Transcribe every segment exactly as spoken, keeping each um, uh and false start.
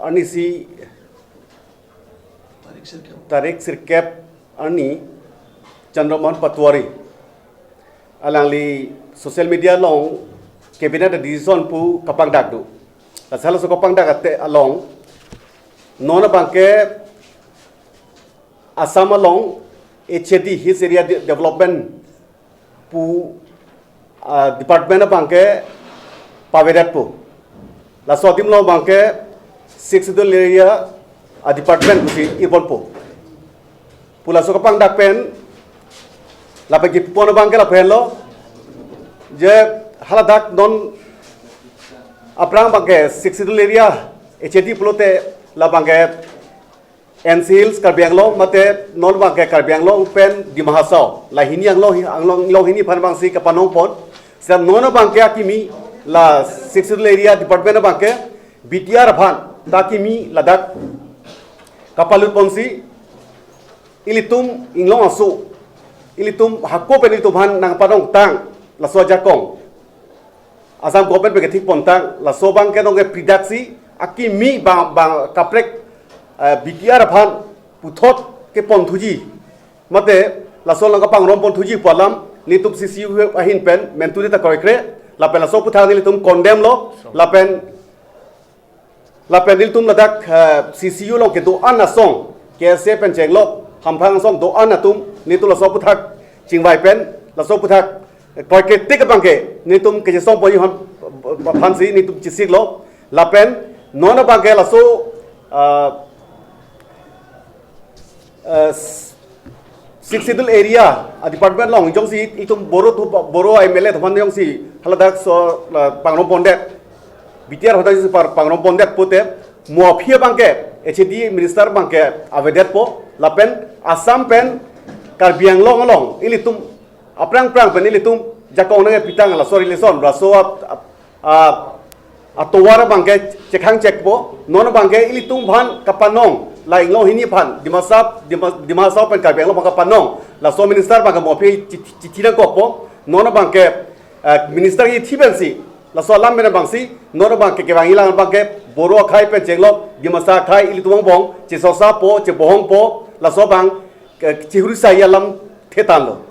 arnisi, tarik sirkep arni, Chandramohan Patwari, alangli social media along cabinet decision pu kapangdak do. Lasi halaso kapangdak ate along, non abangke Assam along H A D, Hills Area De-, Development pu, ah, department abangke pavedetpo. Laso adim along abangke Sixth Schedule area a department pusi irponpo. Pu laso kapangdak pen, lapen kipon abangke lapu henlo, je haladak non aphrang abangke Sixth Schedule area H A D pulote labangke N C Hills Karbi Anglong mate non abangke Karbi Anglong pen Dima Hasao, la hini Anglong, Anglong, Anglong hini aphan abangsi kapanongpon. Seta non abangke akimi la Sixth Schedule area department abangke B T R aphan ta akimi ladak kapalutponsi, ilitum inglong aso, ilitum hako pen ilitum aphan nangpanongtang laso ajakong Assam government pen kethikpontang, laso abangke nonke pridaksi akimi bang, bang kaprek, eh, B T R aphan puthot keponthuji. Mate laso along kapangrom ponthuji pu alam nelitum C C U ahin pen menturi ta kroikre, lapen laso aputhak nelitum condemn lo, lapen lapen nelitum ladak, eh, C C U along kedo-an asong, K S A pen chenglok, hamphang asong do-an atum, nelitum laso aputhak chingvai pen, laso aputhak, eh, kroikre tik abangke, nelitum kechesongponji aphan, aphansi nelitum chesiklo, lapen non abangke laso, ah, eh, Sixth Schedule area a department along jongsi itum Boro thu, Boro M L A atum aphan jongsi haladak so, la, pangrompondet, B T R hadak jongsi par-, pangrompondet pute mo aphi abangke H A D minister abangke avedetpo, lapen Assam pen Karbi Anglong along ilitum aphrang aphrang pen ilitum jakong nangkepitang laso relation, laso a, a, a, atovar abangke chekhang chekpo, non abangke ilitum aphan kapanong, la inglong hini aphan, Dimasa, Dima, Dima Hasao pen Karbi Anglong aphan kapanong, laso minister abangke mo aphi chithi, chithi nangkokpo, non abangke, eh, minister kethi pensi, laso alam pen abangsi, non abangke kevang ilang abangke, Boro akhei pen chenglok, Dimasa akhei ilitum angbong, chesosapo, chebohongpo, laso abang, eh, chihuri sai alam thetanlo.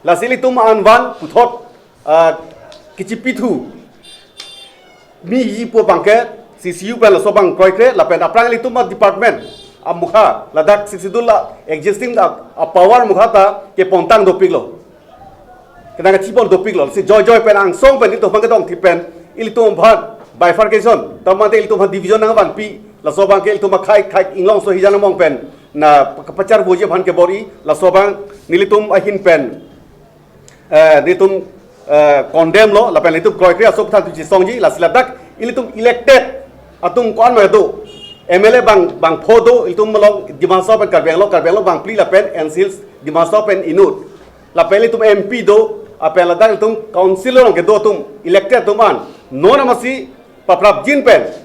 Lasi ilitum anvan puthot, ah, kechipithu miji pu abangke C C U pen laso abang kroikre, lapen aphrang ilitum a department amukha, ladak Sixth Schedule la existing a, a power amukha ta kepontang dopiklo. Kenang kachipon dopiklo. Si joijoi pen angsong pen ilitum aphan kedongthip pen ilitum aphan bifurcation, tame ilitum aphan division nangvanpi, laso abangke ilitum akhei khei inglong aso hijan among pen na pachar boji aphan kebor-i, laso abang nelitum ahin pen, eh, nelitum, eh, condemn lo, lapen nelitum kroikre aso aputhak chesongji, lasi ladak ilitum elected atum ko-an ma do, M L A bang, bangpho do, ilitum along Dima Hasao pen Karbi Anglong, Karbi Anglong bangphli lapen N C Hills Dima Hasao pen inut. Lapen ilitum M P do, lapen ladak ilitum council along kedo atum, elected atum an, non amatsi paprapjin pen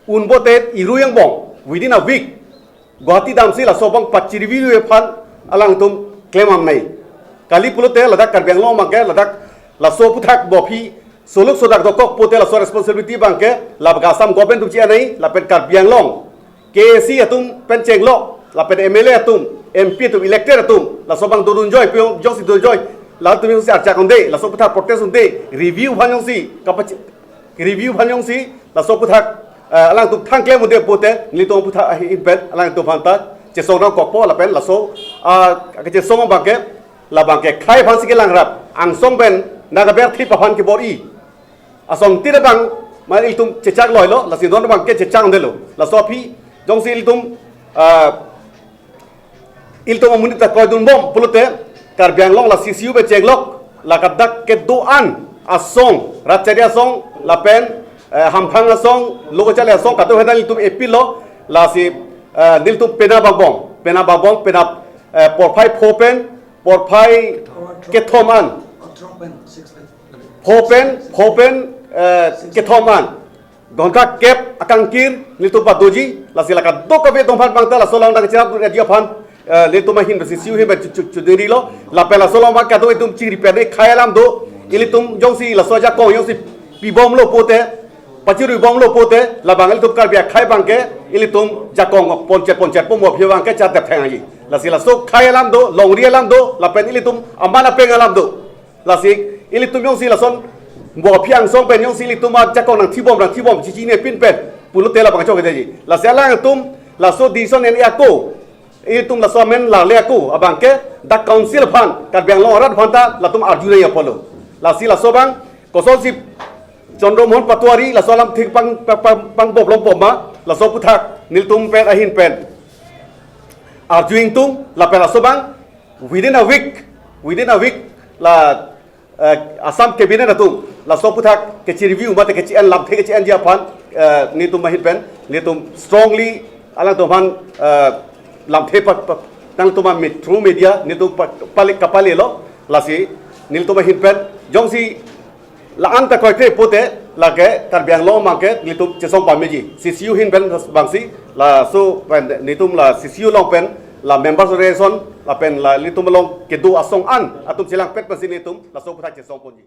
un botet iru angbong, within a week, Guwahati damsi laso abang pachiriview aphan alangtum klem amnai. Kali pulote ladak Karbi Anglong abangke ladak laso aputhak mo aphi soluk sodak dokok pute laso responsibility abangke laga Assam government atum chi-anai, lapen Karbi Anglong K A C atum pen chenglok, lapen M L A atum, M P atum, elected atum, laso abang dodunjoi, pi-ong jongsi dodunjoi, latum jongsi archak unde, laso aputhak protest unde, review aphan jongsi kapachi-, review aphan jongsi laso aputhak, eh, alangtum thangklem unde pute, nelitum aputhak ahin pen alangtum aphanta chesong nangkokpo, lapen laso, ah, kechesong abangke, labangke khei aphansi kelangrap, angsong pen nangkaberthip aphan kebor-i asong tin abang, mane ilitum chechak loilo, lasi non abangke chechak undelo. Laso aphi jongsi ilitum, ah, ilitum amonit ta kroidunbom pulote, Karbi Anglong la C C U pen chenglok, la kadak kedo-an asong, Ratchari asong, lapen, eh, Hamphang asong, Lokacharli asong, kadokave ta nelitum appeal lo, lasi, eh, nelitum penap angbong, penap angbong, penap, eh, porphai pho pen, porphai kethom an, pho pen, pho pen, eh, kethom an. Gonka kep akangkir nelitum padoji, lasi la kadokave atum aphan abangta laso along dak cherap radio aphan, eh, nelitum ahin pen C C U ahin pen chu-, chu-, chuderi lo, lapen laso along abang kadokave atum chiri pen khei alam do, ilitum jongsi laso ajakong jongsi pibomlo pute, pachirui bomlo pote, labang ilitum Karbi akhei abangke, ilitum jakong ponchot ponchot po mo aphi abangke chadap thang aji. Lasi laso khei alam do, longri alam do, lapen ilitum aman apeng alam do. Lasi ilitum jongsi lason mo aphi angsong pen jongsi ilitum ajakong nangthibom nangthibom chichini pin pen pulote labang chok aji. Lasi alangtum laso decision en ako, ilitum laso amen lale ako abangke dak council aphan, Karbi Anglong arat aphan ta latum arju nangji apotlo. Lasi laso abang kosonsi Chandra Mohan Patwari laso alam thik pang pang pang pangbob longpo ma, laso aputhak nelitum pen ahin pen arju ingtung, lapen laso abang within a week, within a week la, eh, Assam Cabinet atum laso aputhak kechi-review mate kechi-en, lamthe kechi-enji aphan, eh, nelitum ahin pen nelitum strongly alangtum aphan, eh, lamthe pa, pa, nangtum a mit through media nelitum pa, pali kapalilo. Lasi nelitum ahin pen jongsi la-an ta kroikre pote lake Karbi Anglong abangke nelitum chesong pameji. C C U ahin pen bangsi laso pen nelitum la C C U along pen la members relation lapen la nelitum along kedo asong an atum chelangpet pensi nelitum laso aputhak chesong ponji.